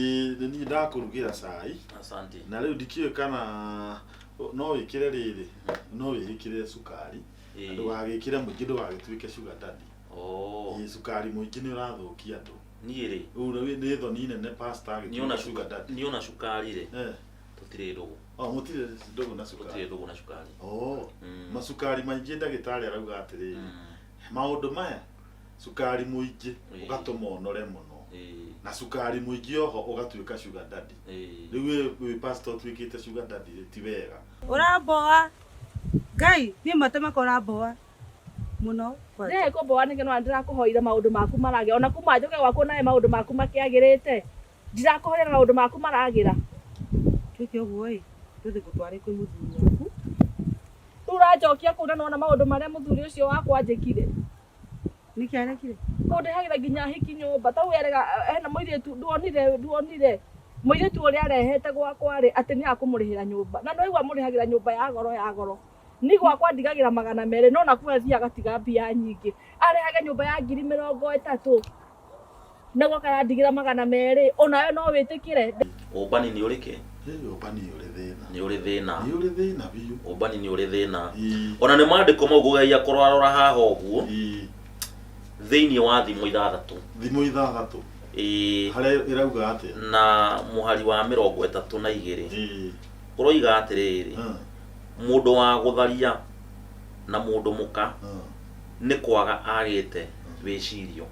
Nĩ niĩ ndakũrugĩra cai. Asante. Na rĩu ndikĩũĩ kana no wĩkĩre rĩrĩ, no wĩkĩre cukari. Ĩĩ. Ndũgagĩkĩre mũingĩ ndũgagĩtuĩke sugar daddy. Oh. Ĩĩ cukari mũingĩ nĩ ũrathũkia andũ. Niĩ rĩ. Rĩu nĩ thoni nene pastor Niĩ ona agĩtuĩka sugar daddy. Niĩ ona cukari rĩ. Eh. Tũtirĩ ndũgũ. Oh, mũtirĩ ndũgũ na cukari. Tũtirĩ ndũgũ na cukari. Oh. Macukari maingĩ ndagĩtarĩ arauga atĩrĩrĩ. Maũndũ maya cukari mũingĩ ũgatũma ũnore mũno na cukari mũingĩ oho ũgatuĩka sugar daddy. Rĩu wĩ wĩ pastor ũtuĩkĩte sugar daddy rĩ ti wega. Ũramboa Ngai niĩ matemako ũramboa mũno kwanja. Ndĩrĩ kũmboa nĩkĩ nĩwona ndĩrakũhoire maũndũ maku maragĩra ona kuma njũke gwaku nawe maũndũ maku makĩagĩrĩte ndirakũhoire maũndũ maku maragĩra. Twĩke ũguo ĩ tũthiĩ ngũtware kwĩ mũthuri waku. Rĩu ũranjokia kũu na nĩwona maũndũ marĩa mũthuri ũcio wakwa anjĩkire. Nĩkĩ arekire? Kũndehagĩra nginya hiki nyũmba ta werega hena mũirĩtu nduonire nduonire mũirĩtu ũrĩa arehete gwakwa rĩ atĩ nĩ akũmũrĩhĩra nyũmba na nĩwaigua mũrĩhagĩra nyũmba ya goro ya goro ni gwakwa ndigagĩra 200 no nakuo athiaga agatiga mbia nyingĩ arehage nyũmba ya 30,000 na gwoka arandigĩra 200 onawe no wĩtĩkĩre. Ũmbani nĩ ũrĩ kĩ? Ĩ ũmbani ũrĩ thĩna. Nĩ ũrĩ thĩna. Nĩ ũrĩ thĩna biũ. Ũmbani nĩ ũrĩ thĩna. Ona nĩ maandĩko mau ngũgeria kũrorarora haha ũguo. Thĩinĩ wa Thimo ithathatũ. Thimo ithathatũ. Ĩĩ. Harĩa ĩrauga atĩa? Na mũhari wa 32. Ũroiga atĩrĩrĩ, mũndũ wa gũtharia na mũndũ mũka nĩ kwaga agĩte wĩcirio.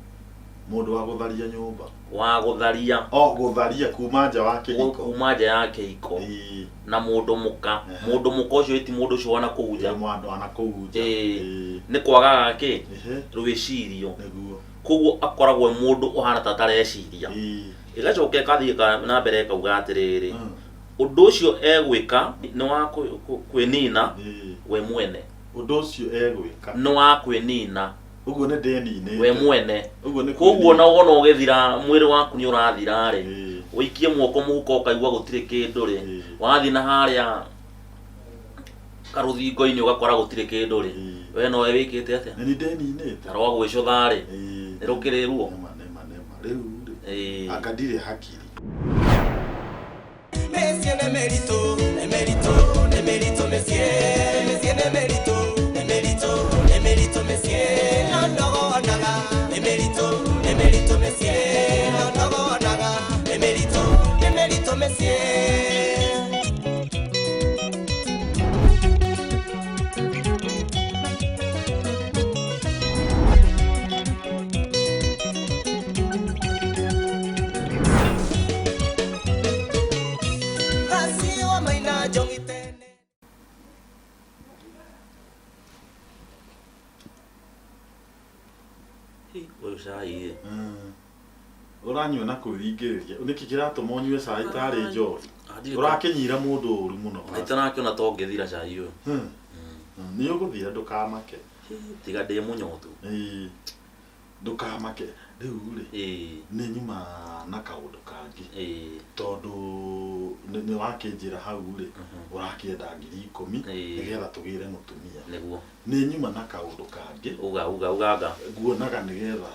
Mũndũ wa gũtharia nyũmba. Wa gũtharia. O gũtharia kuma nja wa kĩhiko. Kuma nja ya kĩhiko. Na mũndũ mũka. Mũndũ mũka ũcio ti mũndũ ũcio wa nakũu nja. Mũndũ wa nakũu nja. Nĩ kwagaga kĩ? Rwĩcirio. Nĩguo. Koguo akoragwo e mũndũ ũhana ta atareciria. Ĩgacoka ĩkathiĩ na mbere ĩkauga atĩrĩrĩ, ũndũ ũcio egwĩka nĩ wa kwĩnina we mwene. Ũndũ ũcio egwĩka. Nĩ wa kwĩnina. Ũguo nĩ ndĩninĩte. We mwene. Ũguo nĩ Koguo ona wona ũgĩthira mwĩrĩ waku nĩ ũrathira rĩ, ũikie moko mũhuko ũkaigua gũtirĩ kĩndũ rĩ, wathiĩ na harĩa karũthingo-inĩ ũgakora gũtirĩ kĩndũ rĩ, we nowe wĩkĩte atĩa? Nĩ niĩ ndĩninĩte. Na rwa gwĩcũtha rĩ, nĩ rũkĩrĩ ruo. Nĩma nĩma nĩma. Rĩu rĩ, anga ndirĩ hakiri. Mĩciĩ nĩ mĩritũ, nĩ mĩritũ, nĩ mĩritũ mĩciĩ. Mĩciĩ nĩ mĩritũ, nĩ mĩritũ, nĩ mĩritũ mĩciĩ. No ndogonaga, nĩ mĩritũ, nĩ mĩritũ mĩciĩ. No ndogonaga, nĩ mĩritũ, nĩ mĩritũ mĩciĩ. Ũyũ cai ĩ. Ũranyua na kwĩringĩrĩria. Nĩkĩ kĩratũma ũnyue cai tarĩ njohi? Ũrakĩnyira mũndũ ũru mũno. Itarakĩona ta ũngĩthira cai ũyũ. Nĩ ũgũthira ndũkamake. Tiga ndĩ mũnyotu. Ĩĩ. Ndũkamake. Rĩu rĩ, nĩ nyuma na kaũndũ kangĩ. Tondũ nĩ wakĩnjĩra hau rĩ, ũrakĩenda 10,000 nĩgetha tũgĩre mũtumia. Nĩguo. Nĩ nyuma na kaũndũ kangĩ. Uga uga uganga. Nguonaga nĩgetha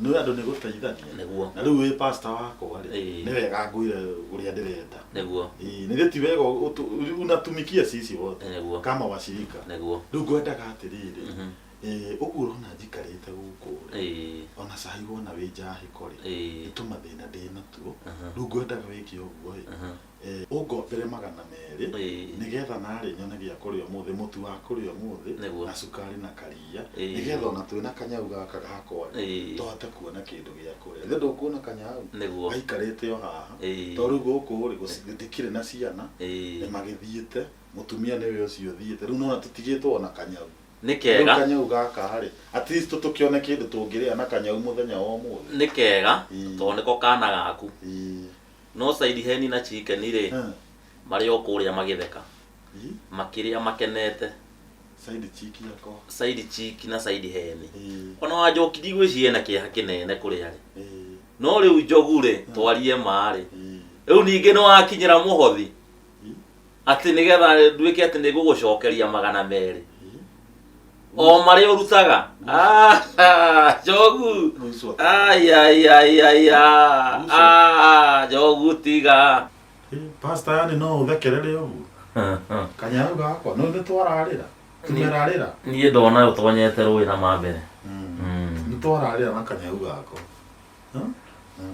nĩ andũ nĩ gũteithania. Nĩguo. Na rĩu wĩ pastor wakwa rĩ, nĩ wega ngwĩre ũrĩa ndĩrenda. Nĩguo. Ĩĩ, nĩ ti wega unatumikia sisi wote. Nĩguo. Kama washirika. Nĩguo. Rĩu ngwendaga atĩrĩrĩ, ũguo ũrona njikarĩte gũkũ rĩ, ona cai wona wĩ njahĩko rĩ, nĩ tũmathĩna ndĩ natuo, rĩu ngwendaga wĩke ũguo ĩ, ũngombere 200 nĩgetha narĩ nyone gĩa kũrĩa ũmũthĩ, mũtu wa kũrĩa ũmũthĩ, na cukari na karia, nĩgetha ona twĩna kanyau gaka gakwa rĩ, tũhote kuona kĩndũ gĩa kũrĩa. Ithe ndũkuona kanyau? Gaikarĩte o haha, tondũ rĩu gũkũ rĩ, ndikĩrĩ na ciana, nĩ magĩthiĩte, mũtumia nĩwe ũcio ũthiĩte, rĩu nĩwona tũtigĩtwo ona kanyau. Nĩ kega. Rĩu kanyau gaka rĩ, at least tũkĩone kĩndũ tũngĩrĩa na kanyau mũthenya wa ũmũthĩ. Nĩ kega, tondũ nĩko kana gaku. No side hen na chicken rĩ, marĩ o kũrĩa magĩtheka. Makĩrĩa makenete. Side chick yako. Side chick na side hen. Ona wa njoki ndigwĩciria ena kĩeha kĩnene kũrĩa arĩ. No rĩu njogu rĩ, twarie ma rĩ, rĩu ningĩ nĩ wakinyĩra mũhothi. Atĩ nĩgetha nduĩke atĩ nĩ ngũgũcokeria 200. O marĩa ũrutaga. Ah, Njogu. Gucwo. Ai ai ai ai ah, ah, Njogu tiga. Pastor yani no ũthekerere ũguo. Kanyau gakwa no nĩ twararĩra. Tumerarĩra. Niĩ ndona ũtonyete rũĩ na mambere. Nĩ twararĩra na kanyau gakwa.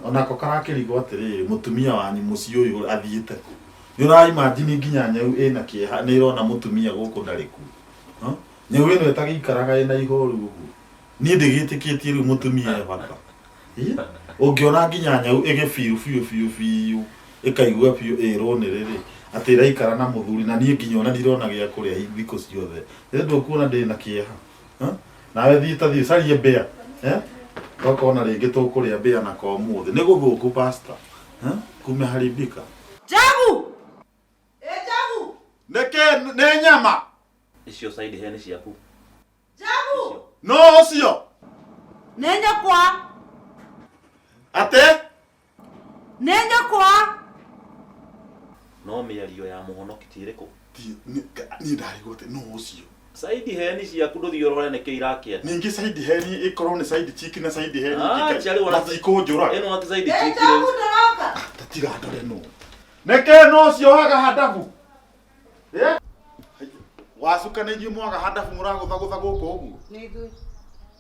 Onako karakĩrigwo atĩrĩrĩ mũtumia wanyu mũciĩ ũyũ athiĩte kũ. Nĩ ũraimagine nginya nyau ĩna kĩeha nĩ ĩrona mũtumia gũkũ ndarĩ kuo. Nyau ĩno ĩtagĩikaraga ĩna ihoru ũguo. Niĩ ndĩgĩtĩkĩtie rĩu mũtumia e bata. Ũngĩona nginya nyau ĩgĩbiru biũ biũ biũ ĩkaigua biũ ĩrwo nĩ rĩrĩ atĩ ĩraikara na mũthuri na niĩ nginya ona ndirona gĩa kũrĩa thikũ ciothe. Rĩu ndũkuona ndĩna kĩeha. Nawe thiĩ ta thiĩ ũcarie mbĩa. Tokona rĩngĩ tũkũrĩa mbĩa na ko ũmũthĩ. Nĩ gũthũku pastor. Kumeharibika. Njagu! Ĩ Njagu! Nĩkĩ nĩ nyama? Icio side he nĩ ciaku. Njagu! No ũcio? Nĩ nyũkwa. Atĩ? Nĩ nyũkwa. No mĩario ya mũhonoki ti ĩrĩkũ? Niĩ ndarigwo atĩ no ũcio. Side heni ciaku ndũthiĩ ũrore nĩkĩ irakĩenda. Ningĩ side heni ĩkorwo nĩ side chick na side heni Ah, ingĩ ciarĩ ona- matikũnjũraga. Ĩno ti side Ĩ chick Njagu rĩu. ndũroka? Ta tiga ndore nũ. Nĩkĩ no ũcio waga handabu? Eh? Wacuka nĩ inyuĩ mwaga handabu mũragũthagũtha gũkũ ũguo? Nĩ ithuĩ.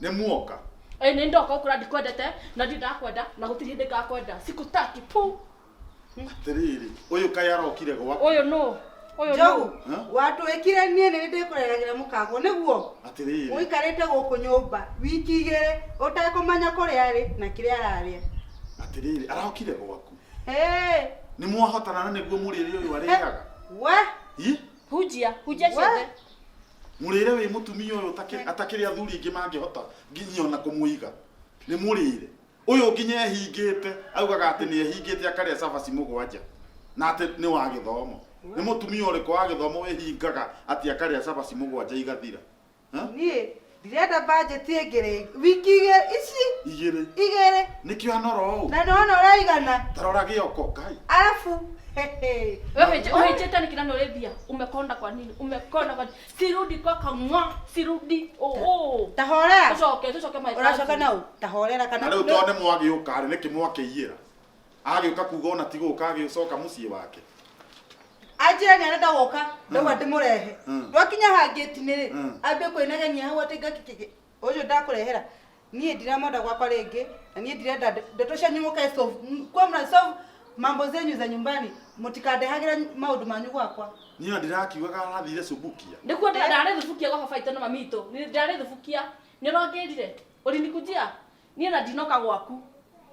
Nĩ muoka? Ĩ nĩ ndoka ũkũra ndikwendete na ndirĩ ndakwenda na gũtirĩ hĩndĩ ngakwenda. Sikutaki pu. Atĩrĩrĩ, ũyũ kaĩ arokire gwaku. Ũyũ nũ? Ũyũ nũ? Njogu, Huh? watwĩkire niĩ nĩ ndĩkũreragĩra mũkago nĩguo? Atĩrĩrĩ. Ũikarĩte gũkũ nyũmba wiki igĩrĩ ũtekũmenya kũrĩa arĩ na kĩrĩa ararĩa. Atĩrĩrĩ, arokire gwaku. Hey, Nĩ mwahotana na nĩguo mũrĩre ũyũ arĩaga. we Ĩ? Hunjia, hunjia We. ciothe. Mũrĩre wĩ mũtumia ũyũ atakĩrĩ athuri aingĩ mangĩhota nginya ona kũmũiga. Nĩ mũrĩre. Ũyũ nginya ehingĩte, augaga atĩ nĩ ehingĩte akarĩa cabaci mũgwanja. Na atĩ nĩ wa gĩthomo. Nĩ mũtumia ũrĩkũ wa gĩthomo wĩhingaga atĩ akarĩa cabaci mũgwanja igathira? Niĩ ndirenda budget ĩngĩ rĩngĩ. Wiki igĩrĩ ici Igĩrĩ. igĩrĩ. Nĩkĩo anora ũũ? Na nĩwona ũraigana. Ta rora gĩoko, Ngai. Arabu, hehe. Wewe ũhĩnjĩte nĩkĩ na nĩ ũrĩ mbia? Umekonda kwa nini? Umekonda kwa nini? Sirudi kwaka ng'o, sirudi. Oh, oh. Ta horera. Tũcoke, tũcoke my Ũracoka na ũ? Ta horera kana Na rĩu tondũ nĩ mwagĩũka rĩ, nĩkĩ mwakĩiyĩra? Agĩũka kuga ona ti gũka agĩcoka mũciĩ wake. Anjĩra nĩ arenda gũka, ndauga ndĩmũrehe. Twakinya ha ngĩti-inĩ rĩ, ambie kwĩnegenia hau atĩ ngakĩkĩ ũcio ndakũrehera. Niĩ ndiramwenda gwakwa rĩngĩ, na niĩ ndirenda ndeto cianyu mũkae solve. Kwa mna solve mambo zenyu za nyumbani, mũtikandehagĩra maũndũ manyu gwakwa. Niĩ ona ndĩrakiugaga arathire Subukia. Nĩkuo ndarĩ thubukia gwa baba itũ na mami itũ. Nĩ ndarĩ thubukia. Nĩ ũrongĩrire? Ũrinikujia? Niĩ na ndinoka gwaku.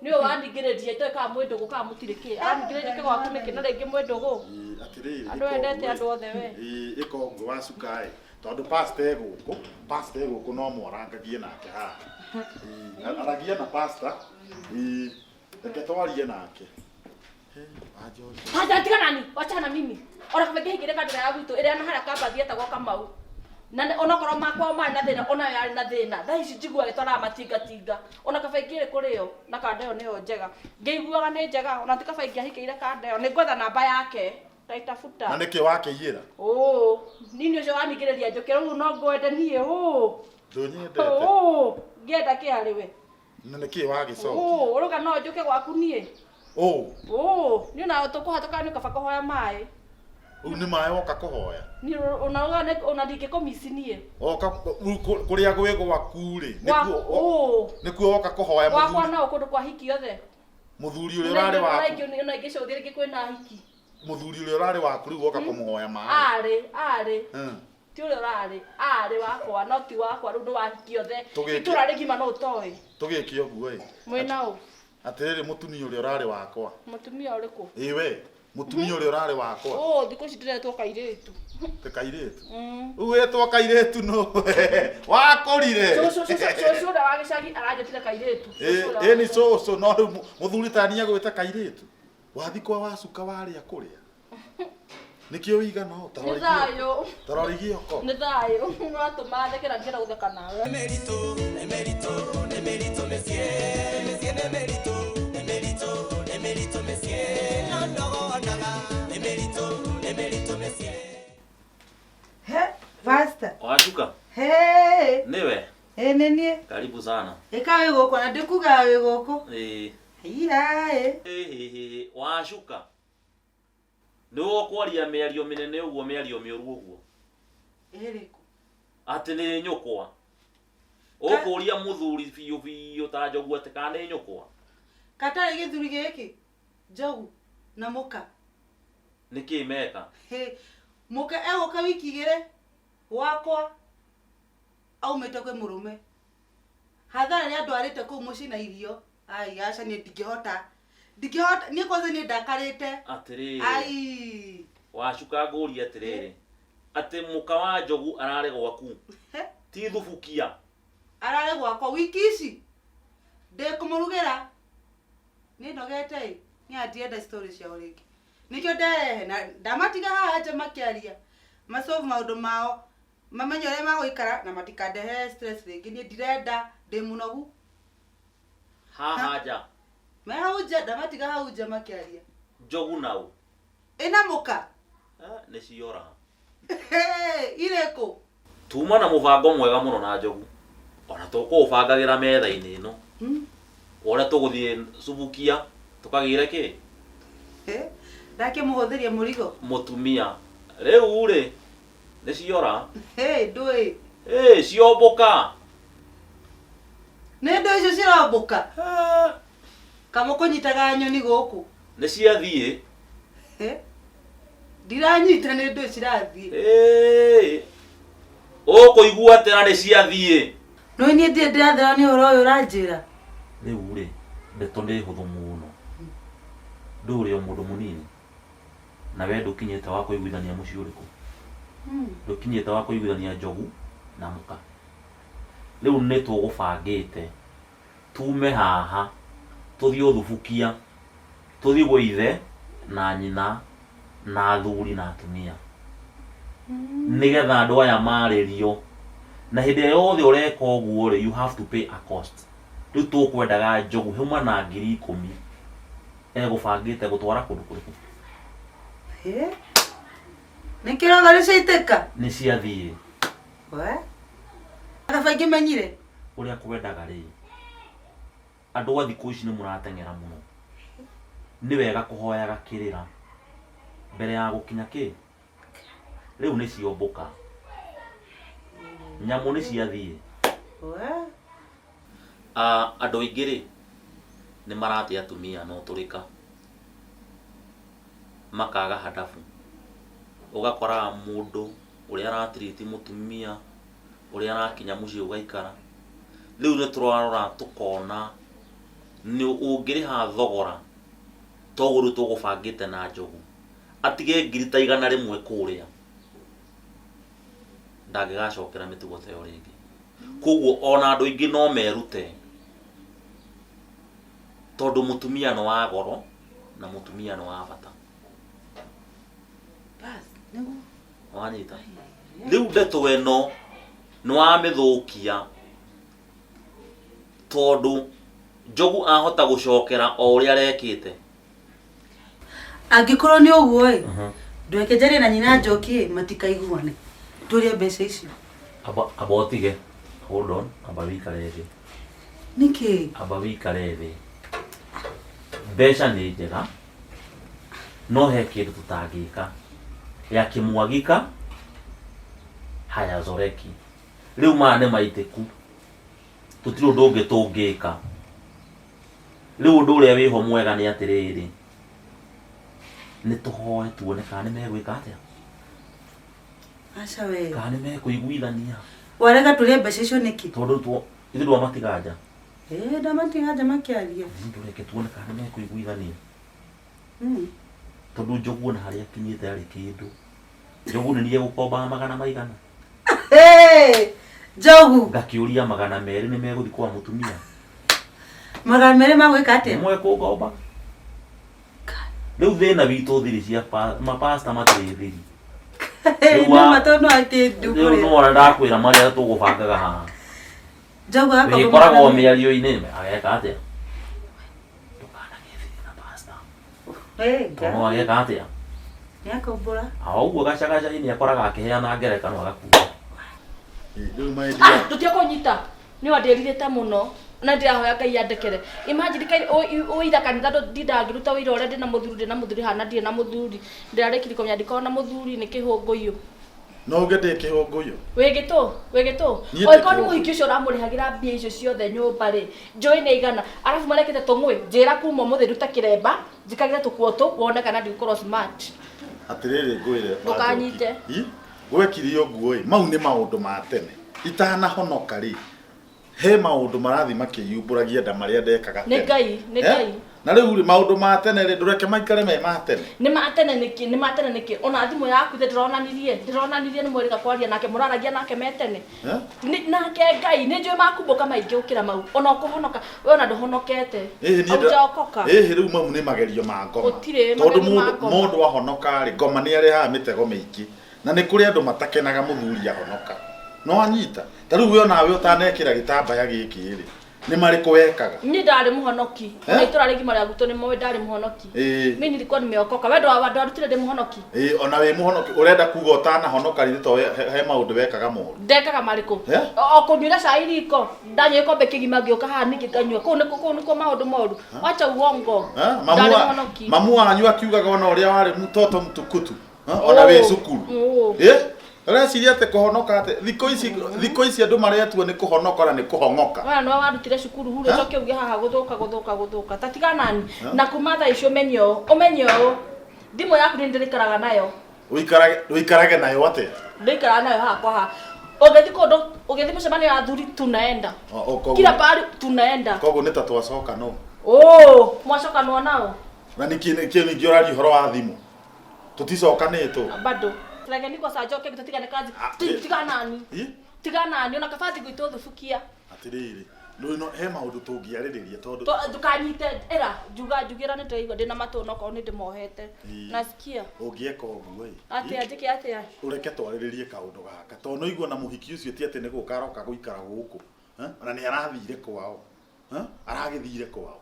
Nĩwe wandingĩrĩria itoĩ kana mwĩ ndũgũ kana mũtirĩ kĩ. Arandingĩrĩria njũke gwaku nĩkĩ na rĩngĩ mwĩ ndũgũ. Ĩ, atĩrĩrĩ, Andũ ĩka endete ũguo andũ ĩ. othe we. Ĩ, ĩka ũguo wacuka ĩ. Tondũ pastor e gũkũ, pastor e gũkũ no mwarangagie nake haha. Ĩ, aragia na pastor. Ĩ, reke twarie nake. He, wanjoria. Hata tiga nani, wachana na mimi. Ona kama ngĩhingĩre kandĩra ya gwitũ ĩrĩa na harĩa kambathi etagwo Kamau. Na onokorwo makwa marĩ na thĩna, onayo yarĩ na thĩna. Thaa ici njiguaga ĩtwaraga matingatinga. Ona kaba ingĩrĩ kũrĩo na kanda ĩyo nĩyo njega. Ngĩiguaga nĩ njega, ona ti kaba ingĩahikĩire kanda ĩyo. Nĩngwetha namba yake. Ndaitafuta. Na nĩkĩ wakĩiyĩra? Ũũ, nini ũcio waningĩrĩria njũke rĩu no ngwende niĩ ũũ. Ndũnyendete. Ũũ, ngĩenda kĩ harĩ we? Na nĩkĩ wagĩcokia? Ũũ, ũrauga no njũke gwaku niĩ? Ũũ. Ũũ, niĩ ona tũkũhatũka nĩ kaba kũhoya maĩ. Rĩu nĩ maĩ woka kũhoya? Niĩ ona uga ona ndingĩkũmici niĩ. Woka rĩu kũrĩa gwĩ gwaku rĩ, Ũũ. nĩkuo woka kũhoya Gwakwa mũthuri. nao kũndũ kwa hiki othe. Mũthuri ũrĩa ũrarĩ waku. Ona ingĩcũthia rĩngĩ kwĩna hiki. Mũthuri ũrĩa ũrarĩ waku rĩu woka kũmũhoya maĩ. Arĩ, arĩ. Ti ũrĩa ũrarĩ, arĩ wakwa, no ti wakwa rĩu nĩ wa hiki othe. Itũra rĩgima no ũtoĩ. Tũgĩke ũguo ĩ. Mwĩna ũ? Atĩrĩrĩ mũtumia ũrĩa ũrarĩ wakwa. Mũtumia ũrĩkũ? Ĩ we, mũtumia ũrĩa ũrarĩ wakwa. Ũũ, thikũ ici ndĩretwo kairĩtu. Te kairĩtu? Rĩu wĩtwo kairĩtu nũ? Wakũrire. Cũcũ, cũcũ, cũcũ ũrĩa wa gĩcagi aranjĩtire kairĩtu. Ĩ, ĩ nĩ cũcũ, no rĩu mũthuri ta niĩ agwĩta kairĩtu. Wathi kwa wacuka warĩa kũrĩa. Nĩkĩo wĩigana ũũ? Nĩ thayũ. Ta rora igĩoko. Nĩ thayũ. Nĩwatũma theke na ndĩrenda gũtheka nawe. Nĩ mĩritũ, nĩ mĩritũ, nĩ mĩritũ mĩciĩ, mĩciĩ nĩ mĩritũ, nĩ mĩritũ, nĩ mĩritũ mĩciĩ, no ndogonaga, nĩ mĩritũ, nĩ mĩritũ mĩciĩ. He, pastor. Wacuka? He. sana. Ĩka wĩ gũkũ na ndĩkugaga wĩ gũkũ. Ĩĩ. Haiya ĩ. Ĩhĩhĩhĩ, wacuka. Nĩwe ũkwaria mĩario mĩnene ũguo mĩario mĩũru ũguo. Ĩrĩkũ? Atĩ nĩ nyũkwa. Ũkũria mũthuri biũ biũ ta njogu atĩ kana nĩ nyũkwa. Katarĩ gĩthuri gĩkĩ? Njogu na mũka. Nĩkĩ meka? Hĩ, mũka egũka wiki igĩrĩ gwakwa aumĩte kwĩ mũrũme. Hathara ĩrĩa andwarĩte kũu mũciĩ na irio. Ai, aca niĩ ndingĩhota. Ndingĩhota, niĩ kwanza niĩ ndakarĩte. Atĩrĩrĩ. Ai. Wacuka ngũrie atĩrĩrĩ. Atĩ mũka wa njogu ararĩ gwaku. Ti thubukia. Ararĩ gwakwa wiki ici. Ndĩkũmũrugĩra. Niĩ nogete ĩ. Niĩ ndirenda story ciao rĩngĩ. Nĩkĩo nderehe na ndamatiga haha nja makĩaria. Masolve maũndũ mao. Mamenye ũrĩa magũikara na matikandehere stress rĩngĩ. Niĩ ndirenda, ndĩ mũnogu. Haha nja. Me hau nja, ndamatiga hau nja makĩaria. Njogu na ũ? Ĩna mũka. Eh, nĩ ciora. Irĩ kũ? Tuma na mũbango mwega mũno na njogu. Ona tũkũũbangagĩra metha-inĩ ĩno. Ũrĩa tũgũthiĩ Subukia tũkagĩre kĩ? Ndakĩmũhũthĩria mũrigo. Mũtumia. Rĩu rĩ, nĩ ciora. Hey, ndũĩ. Ĩ, ciombũka. Nĩ ndũĩ icio cirombũka. Kamũkũnyitaga nyoni gũkũ. Nĩ ciathiĩ. Ndiranyita nĩ ndũĩ cirathiĩ. Ĩ, ũkũigua atĩa na nĩ ciathiĩ? Nĩ niĩ ndirĩ ndĩrathera nĩ ũhoro ũyũ ũranjĩra. Rĩu rĩ, ndeto nĩ hũthũ mũno. Ndũrĩ o mũndũ mũnini. Na we ndũkinyĩte wa kũiguithania mũciĩ ũrĩkũ? Ndũkinyĩte wa kũiguithania njogu na mũka. Rĩu nĩ tũgũbangĩte tume haha tũthiĩ ũthubukia, tũthiĩ gwĩ ithe na nyina na athuri na atumia. Nĩgetha andũ aya marĩrio. Na hĩndĩ ĩrĩa yothe ũreka ũguo rĩ, you have to pay a cost. Rĩu tũkwendaga njogu hauma na 10,000 egũbangĩte gũtwara kũndũ kũrĩkũ? Nĩ kĩroga nĩ ciaitĩka? Nĩ ciathiĩ. We? Kaba ingĩmenyire. Ũrĩa kwendaga rĩ, andũ a thikũ ici nĩ mũrateng'era mũno. Nĩ wega kũhoyaga kĩrĩra mbere ya gũkinya kĩ? Rĩu nĩ ciombũka. Nyamũ nĩ ciathiĩ. We? Andũ aingĩ rĩ, nĩ marate atumia na ũtũrĩka. Makaga handabu. Ũgakora mũndũ ũrĩa aratiriti mũtumia, ũrĩa arakinya mũciĩ gũgaikara. Rĩu nĩ tũrarora tũkona nĩ ũngĩrĩha thogora toguo rĩu tũgũbangĩte na njogu. Atige ngiri ta 100 kũrĩa. Ndangĩgacokera mĩtugo ta ĩyo rĩngĩ. Koguo ona andũ aingĩ no merute. Tondũ mũtumia nĩ wa goro na mũtumia nĩ wa bata. Bas, nĩguo. Wanyita. Rĩu ndeto ĩno nĩ wamĩthũkia tondũ njogu ahota gũcokera o ũrĩa arekĩte. Angĩkorwo nĩ ũguo ĩ, ndweke njarie na nyina Njoki ĩ, matikaiguane. Tũrĩe mbeca icio. Amba, amba ũtige. Hold on, amba wĩikare thĩ. Nĩkĩ? Amba wĩikare thĩ. Mbeca nĩ njega, no he kĩndũ tũtangĩka. Yakimwagika hayazoreki. Rĩu maya nĩ maitĩku. Tũtirĩ ũndũ ũngĩ tũngĩka. Rĩu ũndũ ũrĩa wĩho mwega nĩ atĩrĩrĩ, nĩ tũhoe tuone kana nĩ megwĩka atĩa. Aca we. Kana nĩ mekũiguithania. Warega tũrĩe mbeca icio nĩkĩ? Tondũ ithuĩ ndwamatiga nja. Ĩĩ, ndamatiga nja makĩaria. Ndũreke tuone kana nĩ mekũiguithania. Tondũ njogu ona harĩa akinyĩte arĩ kĩndũ. Njogu nĩ niĩ egũkombaga magana maigana. Hey, njogu. Ngakĩũria 200 nĩ megũthiĩ kwa mũtumia. 200 magwĩka atĩa? Nĩ mwekũngomba. Rĩu thĩna witũ thiri cia mapasta matirĩ thiri. Rĩu nĩ matũ no akĩndu Rĩu kũrĩa. nĩ wona ndakwĩra marĩa tũgũbangaga haha. Njogu agakomba Wĩkoragwo magana merĩ. mĩario-inĩ ageka atĩa? Ndũkanagĩe thiri na pasta. Hey, Tondũ no ageka atĩa? Nĩ akombora. O ũguo gacagaca-inĩ akoraga akĩheana ngerekano agakua. Rĩu my dear. Tũtiekũnyita. Nĩ wandĩrirĩte mũno na ndĩrahoya Ngai andekere. Imagine kai ũira kanitha ndindaga ngĩruta ũira ũrĩa ndĩna mũthuri ndĩna mũthuri hana ndirĩ na mũthuri. Ndĩrarĩkirie kũmenya ndikoragwo na mũthuri nĩ kĩhũngũyũ. No uge ndĩ kĩhũngũyũ? Wĩ gĩtũ, wĩ gĩtũ. Niĩ ndĩ Oĩkorwo nĩ kĩhũngũyũ. mũhiki ũcio ũramũrĩhagĩra mbia icio ciothe nyũmba rĩ, njũĩ nĩ igana. Arabu marekĩte tũng'ũĩ, njĩra kuma ũmũthĩ ndute kĩremba, njikagĩre tũkuo tũ, wone kana ndigũkorwo smart. Atĩrĩrĩ ngwĩre Ndũkanyite. Wanjoki, i, gwekire ũguo ĩ, mau nĩ maũndũ ma tene. Itanahonoka rĩ, he maũndũ marathiĩ makĩyumbũragia nda marĩa ndekaga Nĩ tene. Ngai, nĩ Eh? Ngai. Na rĩu rĩ, maũndũ ma tene rĩ, ndũreke maikare me ma tene. Nĩ ma tene nĩkĩ? Nĩ ma tene nĩkĩ? Ona thimũ yaku ithe ndĩronanirie, ndĩronanirie nĩ mwĩrĩga kwaria nake, mũraragia nake me tene. Eh? Nĩ- Nake Ngai, nĩ njũĩ makumbũka maingĩ gũkĩra mau. Ona ũkũhonoka, we ona ndũhonokete. Ĩhĩ, niĩ ndĩ- Haujaokoka. Ĩhĩ, rĩu mau nĩ magerio ma ngoma. Gũtirĩ Tondũ magerio ma mũndũ ngoma. mũndũ ahonoka rĩ, ngoma nĩ arehaga mĩtego mĩingĩ. Na nĩ kũrĩ andũ matakenaga mũthuri ahonoka. No anyita. Ta rĩu we onawe ũtanekĩra gĩtambaya gĩkĩ rĩ, nĩ marĩkũ wekaga? Niĩ ndarĩ mũhonoki. Eh? Ona itũra rĩgima rĩa gwitũ nĩ moĩ ndarĩ mũhonoki. Ĩĩ. Mimi nilikuwa nimeokoka. We ndwarutire ndĩ mũhonoki? Ĩĩ, ona wĩ mũhonoki ũrenda kuga ũtanahonoka rĩ to he maũndũ wekaga moru. Ndekaga marĩkũ? Eh? O kũnyuĩra cai riko. Ndanyua gĩkombe kĩgima ngĩũka haha ningĩ nganyua. Kũu nĩkuo kũu nĩkuo maũndũ moru. Wacha uongo. Eh? Mamu Ndarĩ wa- mũhonoki. mamu wanyu akiugaga ona ũrĩa warĩ mtoto mtukutu. Eh? Ona wĩ Oh. cukuru. Oh. Eh? Ũreciria atĩ kũhonoka atĩ thikũ ici thikũ ici andũ maretua nĩ kũhonoka na nĩ kũhong'oka. Waya nĩwe warutire cukuru huru Eh? ũcoke uge haha gũthũka gũthũka gũthũka. Ta tiga nani. Na kuma thaa ici ũmenye ũũ. Ũmenye ũũ. Thimũ yaku nĩ ndĩrĩikaraga nayo. Ũikarage ũikarage nayo atĩa? Ndĩikaraga nayo haha kwa haha. Ũgĩthiĩ kũndũ ũgĩthiĩ mũcemanio ya athuri tunaenda. O- o, koguo- Kila pahali tunaenda. Koguo nĩ ta twacoka no. Oh, mwacokanwo nao. Na nĩkĩ nĩkĩ ningĩ ũraria ũhoro wa thimũ? Tũticokanĩtwo. Bado. Reke niko saa njoke tũtigane kazi. Ah, Ti- eh. Tiga nani. Ĩ? Tiga nani ona kaba thiĩ gwitũ thubukia. Atĩrĩrĩ, rĩu no he maũndũ tũngĩarĩrĩria tondũ Ndũkanyite ĩra njuga njugĩra nĩ ndĩraigua ndĩna matũ no korwo nĩ ndĩmohete. Ĩ. Nasikia. ũngĩeka ũguo ĩ. Atĩa njĩke atĩa? Ũreke twarĩrĩrie kaũndũ gaka tondũ no igua na mũhiki ũcio ti atĩ nĩ gũka aroka gũikara gũkũ. Eh? Ona nĩ arathire kwao. Eh? Aragĩthire kwao.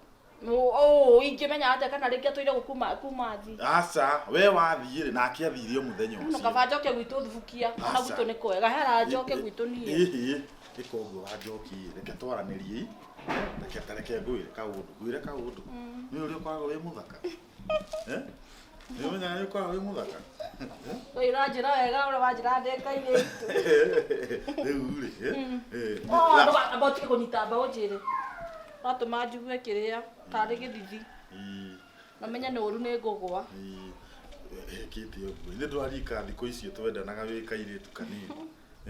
Oh, ingĩmenya atĩa kana rĩngĩ atũire gũkũ kuma kuma thi. Aca, we wathiĩ rĩ nake athire o mũthenya No ũcio. kaba njoke gwitũ thubukia. Ona Aca. gwitũ nĩ kwega. Hera njoke gwitũ niĩ. Ĩhĩ, ĩka ũguo Wanjoki, reke twaranĩrie ĩ. Reke ta reke ngwĩre kaũndũ, ngwĩre kaũndũ. Nĩ ũrĩa ũkoragwo wĩ mũthaka. Eh? Nĩ ũmenyaga nĩ ũkoragwo wĩ mũthaka. Ũyũ ũranjĩra wega ũrĩa wanjĩra ndĩ kairĩtu. Rĩu rĩ, eh, eh, Oh, ndũga- ũtige kũnyita mbaũ njĩre. Ũratũma njigue kĩrĩa tarĩ gĩthithi. Ĩ, Na menye nĩ ũru nĩ ngũgwa. ĩ, ĩkĩte ũguo. Ithe ndwarika thikũ icio twendanaga wĩ kairĩtu kanini.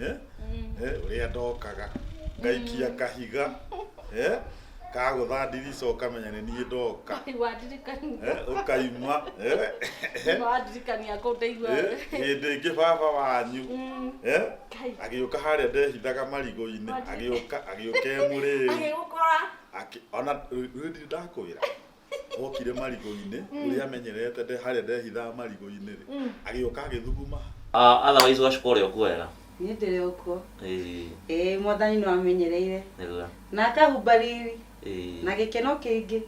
Eh? Eh, ũrĩa ndokaga ngaikia kahiga eh? Kagũtha ndirica ũkamenya nĩ niĩ ndoka. Wandirikania. Eh, ũkaima eh? Wandirikania kũu ndaigua. Eh, hĩndĩ ĩngĩ baba wanyu eh? Kai. Agĩũka harĩa ndehithaga marigũ-inĩ agĩũka agĩũka e mũrĩu Agĩgũkora. Akĩ- ona rĩu ndirĩ ndakwĩra okire marigũ-inĩ ũrĩa amenyerete nde- harĩa ndehithaga marigũ-inĩ rĩ agĩũka agĩthuguma. Ah, otherwise ũgacoka ũrĩ o kuo wega. Niĩ ndĩrĩ o kuo. Ĩĩ, Ĩĩ mwathani nĩ wamenyereire. nĩguo. Na akahumba riri Ĩĩ. na gĩkeno kĩingĩ.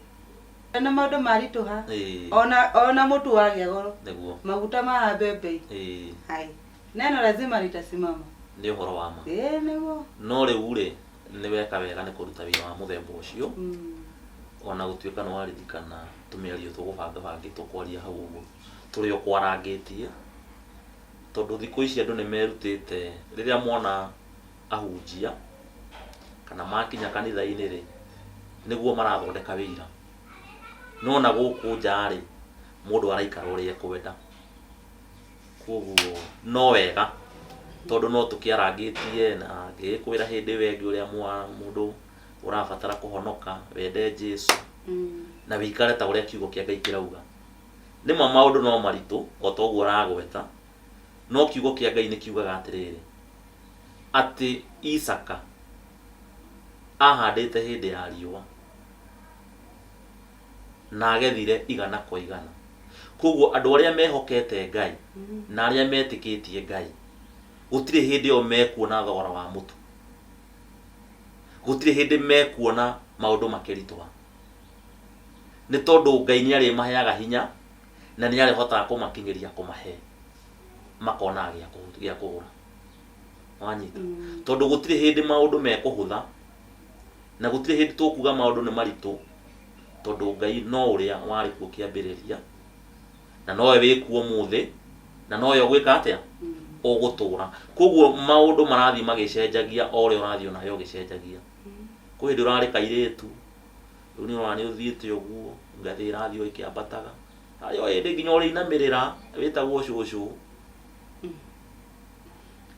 Na maũndũ maritũha. Ĩĩ. Ona ona mũtu wagĩa goro. Nĩguo. Maguta mahambe bei. Ĩĩ. Hai. Neno lazima litasimama. Nĩ ũhoro wa ma. Ĩĩ nĩguo. No rĩu rĩ, nĩ weka wega nĩ kũruta wĩra wa mũthemba ũcio. Ona gũtuĩka nĩ waririkana tũmĩario tũgũbanga bangĩtwo kwaria hau ũguo tũrĩa ũkwarangĩtie. Tondũ thikũ ici andũ nĩ merutĩte rĩrĩa mona ahunjia kana makinya kanitha-inĩ rĩ, nĩguo marathondeka wĩira. No na gũkũ nja rĩ, mũndũ araikara ũrĩa ekwenda. Koguo no wega tondũ no tũkĩarangĩtie na ngĩgĩkwĩra hĩndĩ ĩyo ĩngĩ ũrĩa mũndũ ũrabatara kũhonoka, wende Jesu na wĩikare ta ũrĩa kiugo kĩa Ngai kĩrauga. Nĩma maũndũ no maritũ o ta ũguo ũragweta, no kiugo kĩa Ngai nĩ kiugaga atĩrĩrĩ, atĩ Isaka ahandĩte hĩndĩ ya riũa na agethire igana kwa igana. Koguo andũ arĩa mehokete Ngai na arĩa metĩkĩtie Ngai, gũtirĩ hĩndĩ o mekuona thogora wa mũtu. Gũtirĩ hĩndĩ mekuona maũndũ makĩritũha. Nĩ tondũ Ngai nĩ arĩmaheaga hinya na nĩ arĩhotaga kũmakinyĩria kũmahe makonaga gĩa kũgũra. Wanyita? Tondũ gũtirĩ hĩndĩ maũndũ mekũhũtha Na gũtirĩ hĩndĩ tũkuga maũndũ nĩ maritũ, tondũ Ngai no ũrĩa warĩ kuo kĩambĩrĩria, na nowe wĩ kuo ũmũthĩ, na nowe ũgwĩka atĩa? Ũgũtũra. Koguo maũndũ marathiĩ magĩcenjagia o ũrĩa ũrathiĩ onawe ũgĩcenjagia. Kwĩ hĩndĩ ũrarĩ kairĩtu, rĩu nĩ ũrona nĩ ũthiĩte ũguo, ngathĩ ĩrathiĩ o ĩkĩambataga. Harĩ o hĩndĩ nginya ũrĩinamĩrĩra wĩtagwo cũcũ.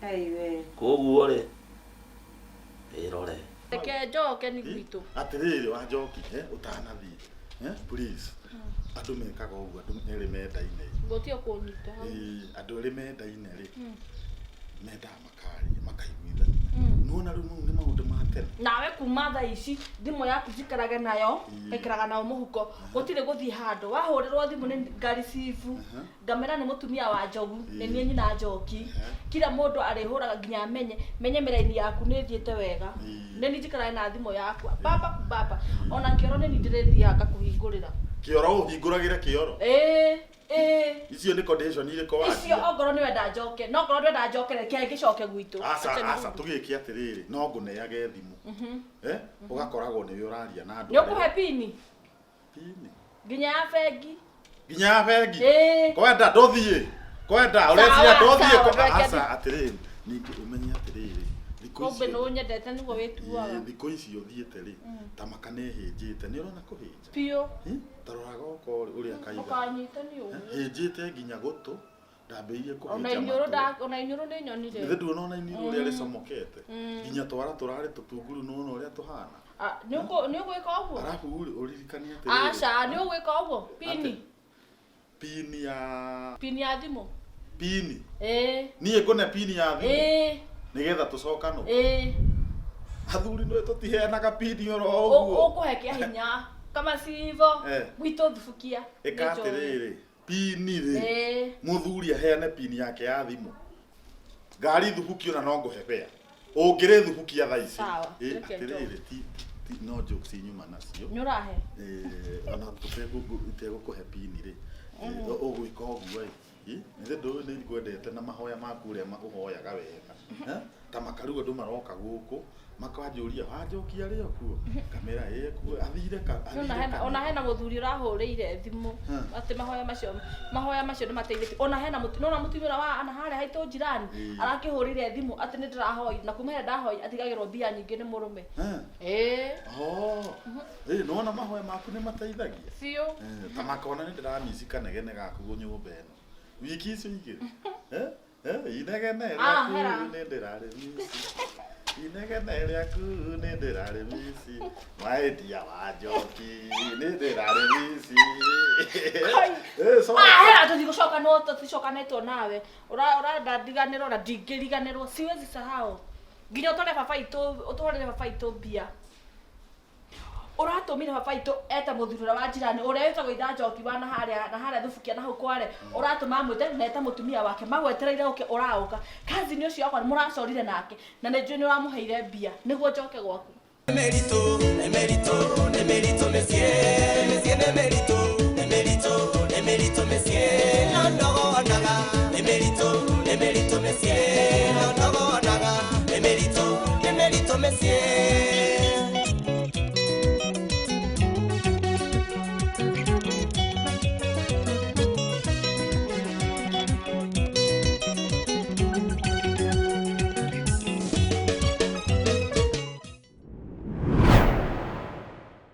Ai we. Koguo rĩ, wĩrore. Reke njoke ni gwitũ. Atĩrĩrĩ wa Njoki, eh, ũtanathiĩ, eh, please. Andũ mekaga ũguo, andũ erĩ mendaine. Gũtirĩ kũnyita hau. Ĩĩ, andũ erĩ mendaine rĩ, mendaga makaria, makaiguithania. Nĩwona rĩu mau nĩ maũndũ ma tene. Nawe kuma thaa ici thimũ yaku njikarage nayo, ngaikaraga nayo mũhuko. Gũtirĩ gũthiĩ handũ. Wahũrĩrwo thimũ nĩ ngaricibu, ngamera nĩ mũtumia wa Njogu, nĩ niĩ nyina Njoki. Kila mũndũ arĩhũraga nginya amenye, menye mĩraini yaku nĩ ĩthiĩte wega. Nĩ niĩ njikarage na thimũ yakwa. Baba kubaba. Ona kĩoro nĩ niĩ ndĩrĩthiaga ngakũhingũrĩra. Kĩoro ũhingũragĩre kĩoro? Ĩĩ, ĩĩ. Icio nĩ condition irĩkũ wanjia? Icio ongorwo nĩ wenda njoke, no ongorwo ndwenda njoke reke ngĩcoke gwitũ. Aca, aca, tũgĩke atĩrĩrĩ, no ngũneage thimũ. Eh? Ũgakoragwo nĩwe ũraria na andũ. Nĩ ũkũhe pini? Pini. Nginya ya bengi. Nginya ya bengi? Ĩĩ. Kwenda ndũthiĩ. Kwenda ũreciria Sawa, ndũthiĩ. sawa, reke Aca, atĩrĩrĩ, ningĩ ũmenye atĩrĩrĩ, thikũ Kumbe icio nĩ ũnyendete nĩguo wĩtuaga. Ĩĩ, thikũ ici ũthiĩte rĩ, ta maka nĩ hĩnjĩte, nĩ ũrona kũhĩnja? Biũ. Ĩ, ta rora goko ũrĩa kaiga. Ndũkanyite nĩ ũguo. Hĩnjĩte nginya gũtũ, ndambĩrĩirie Ona kũhĩnja iniũrũ matũ. nda ona iniũrũ nĩ nyonire. Githĩ nduona ona iniũrũ ũrĩa rĩcomokete? Nginya twara tũrarĩ tũtunguru nĩwona ũrĩa tũhana. Ah, nĩ ũgwĩka ũguo? Arabu rĩ, ũririkane atĩrĩrĩ. Aca, nĩ ũgwĩka ũguo? Pini. Pini ya Pini ya thimũ. Pini. Ĩĩ. Niĩ ngũne pini ya thimũ. Ĩĩ. Nĩgetha tũcokanwo. Ĩĩ. Athuri nĩ tũtiheanaga pini oro ũguo. Ũkũhe kĩa hinya. Kama sivyo, gwitũ thubukia. Ĩka atĩrĩrĩ, pini rĩ. Ĩĩ. Mũthuri aheane pini yake ya thimũ. Ngari thubuki ona no ngũhe bea. Ũngĩrĩ thubukia thaa ici. Sawa, Ĩ, reke atĩrĩrĩ, ti ti no jokes nyuma nacio. Nĩ ũrahe? Ĩ, ona tũtegũkũhe pini rĩ. Ũgwĩka ũguo ĩ. Ĩ, nĩ ndũĩ nĩ ngwendete na mahoya maku ũrĩa ũhoyaga wega. Eh? Ta makaru andũ maroka gũkũ makanjũria wanjokia rĩ okuo ngamera ĩ kuo athire ka Ona athire hena ona hena mũthuri ũrahũrĩire thimũ atĩ mahoya macio nĩ mateithĩtie. Ona hena mũtu nona mũtumia ũrĩa wa ana harĩa haitũ jirani arakĩhũrĩire thimũ atĩ nĩ ndĩrahoire na kuma hĩndĩ ndahoi atigagĩrwo mbia nyingĩ nĩ mũrũme. Ĩĩ. Oh. Ĩ, nĩwona mahoya maku nĩ mateithagia. Biũ. Eh, ta makona nĩ ndĩramici kanegene gaku nyũmba ĩno. Wiki icio igĩrĩ. Eh? Eh, inegene Ah, rĩaku hera. nĩ ndĩrarĩmici. Inegene rĩaku nĩ ndĩrarĩmici. Mwendia wa njoki nĩ ndĩrarĩmici. Kai. Eh, so. Ah, hera tũtigũcokanwo tũticokanĩtwo nawe. Ũrenda ndiganĩrwo na ndingĩriganĩrwo. Siwezi sahau. Nginya ũtware baba itũ ũtwarĩre baba itũ mbia. Ũratũmire baba itũ ete mũthuri ũrĩa wa jirani ũrĩa wĩtagwo itha Njoki wa na harĩa na harĩa thubukia na hau kware ũratũma amwĩte na ete mũtumia wake magwetereire ũke ũraũka kazini ũcio wakwa mũracorire nake na nĩ njũĩ nĩ ũramũheire mbia nĩguo njoke gwaku. Nĩ mĩritũ, nĩ mĩritũ, nĩ mĩritũ mĩciĩ, mĩciĩ nĩ mĩritũ, nĩ mĩritũ, nĩ mĩritũ mĩciĩ, no ndogonaga. Nĩ mĩritũ, nĩ mĩritũ mĩciĩ, no ndogonaga. Nĩ mĩritũ, nĩ mĩritũ mĩciĩ.